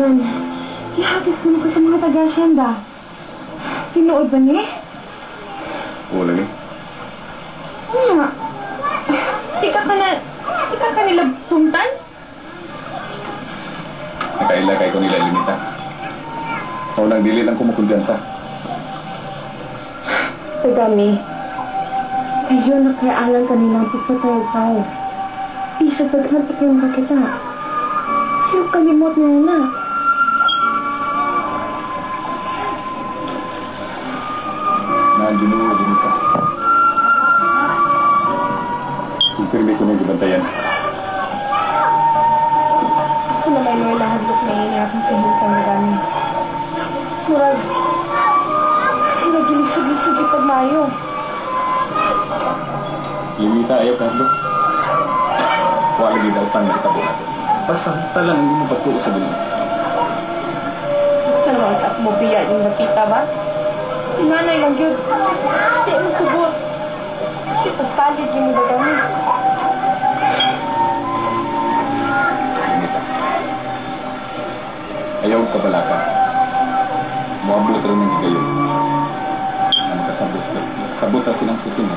Apan, gihagis ko ko sa mga taga-asyenda. Tinuod ba ni? Oo lagi. Nga. Di ka nila tumtan? Nakaila kay ko nila limita. Mao nang dili lang ko makumpiyansa. Tagami, sayo na kay alang kanilang pagpatay og tao. Bisa daghan pa kayo makakita. Ayaw kalimot na na. Naan Ginoo limita. Kumpirmi ko nang gibantayan. Ako na may mga lahadlok na ini akong kahintang dami. Murag, gilisod-lisod ipagmayo. Limita ayaw Carlo. Wa lagi daw tang kita buhat. Basta hanta lang hindi mo pagtuo sa Ginoo. Basta naman sa mo biya yung napita ba? Si nanay lang yun. Di mo subot. Si pagpalig yung mo kami. Limita. Ayaw kabalaka. Moabot rin ng higayon. Na makasabot sa sabot na silang sutin.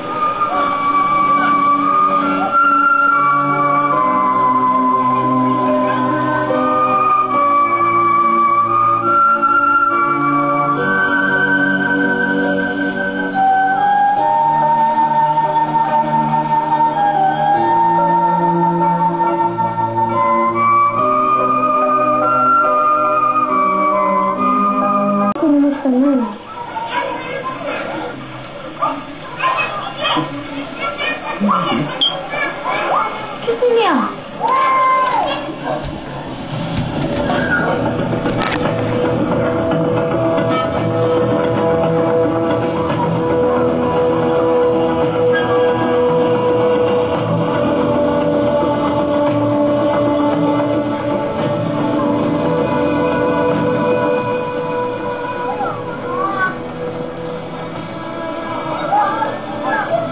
Kumusta nun? Kasi niya.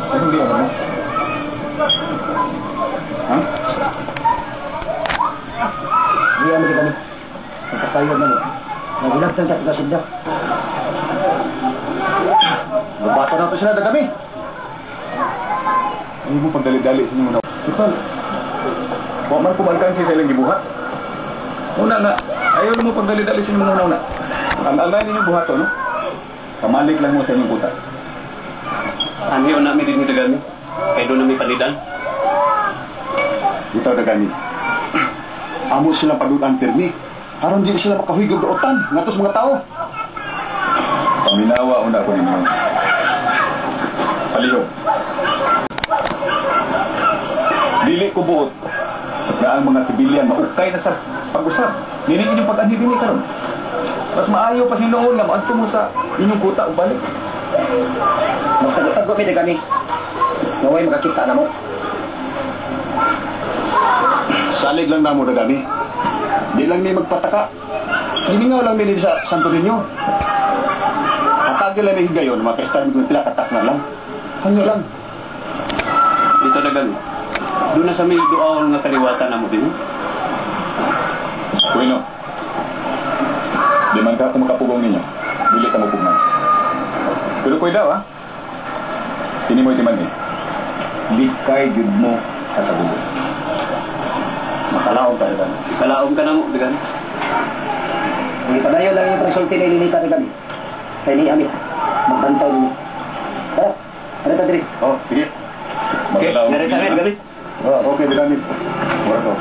Anong di mo? Ha? Hindi ano kita ni. Nagkasayod na mo. Nagulagtan ka sa sidya. Lubato na to sila na kami. Ano mo pagdali-dali sa inyo na? Total. Wa man kumalkan sa ilang gibuhat. Una nga, ayaw na mo pagdali-dali sa inyo mga una. Ang alay ninyo buhato, no? Kamalik lang mo sa inyong kuta. Anhiyo na mi din dagami. Kay doon na mi panidan. Bitaw na gani. Amo sila padudan pirmi. Aron di sila makahigog daotan ngadto sa mga tao. Paminawa una ko ninyo. Palihog. Dili ko buot na ang mga sibilyan maukay na sa pag-usab. Dili inyong pag-anhi dinhi karon. Mas maayo pa sinuon nga moadto mo sa inyong kuta ug balik. Magtago-tago mi dagami. Naway makakita na mo. Salig lang namo dagami. Di lang mi magpataka. Gimingaw lang mi dinhi sa Santo Niño. Hatagil lang mi higayon, makaistar mi kung pila ka takna lang. Hanyo lang. Dito dagami. Doon na sa may duaon nga kaliwatan na mo din. Bueno. Di man ka makapugong ninyo. Dili ka mupugnan. Pero koy daw, ha? Kini mo'y timan eh. Likay gyud mo sa kagulo. Makalaom ka dagami. Kalaom ka na mo dagami. Kung ipadayon lang yung pagsulti na ilinita dagami. Kay ni ami. Magbantay ninyo. Tara. Ano ta diri? Oh, sige. Okay, Magkalaom nare sa amin dagami. Oh, okay, dagami. Mura to.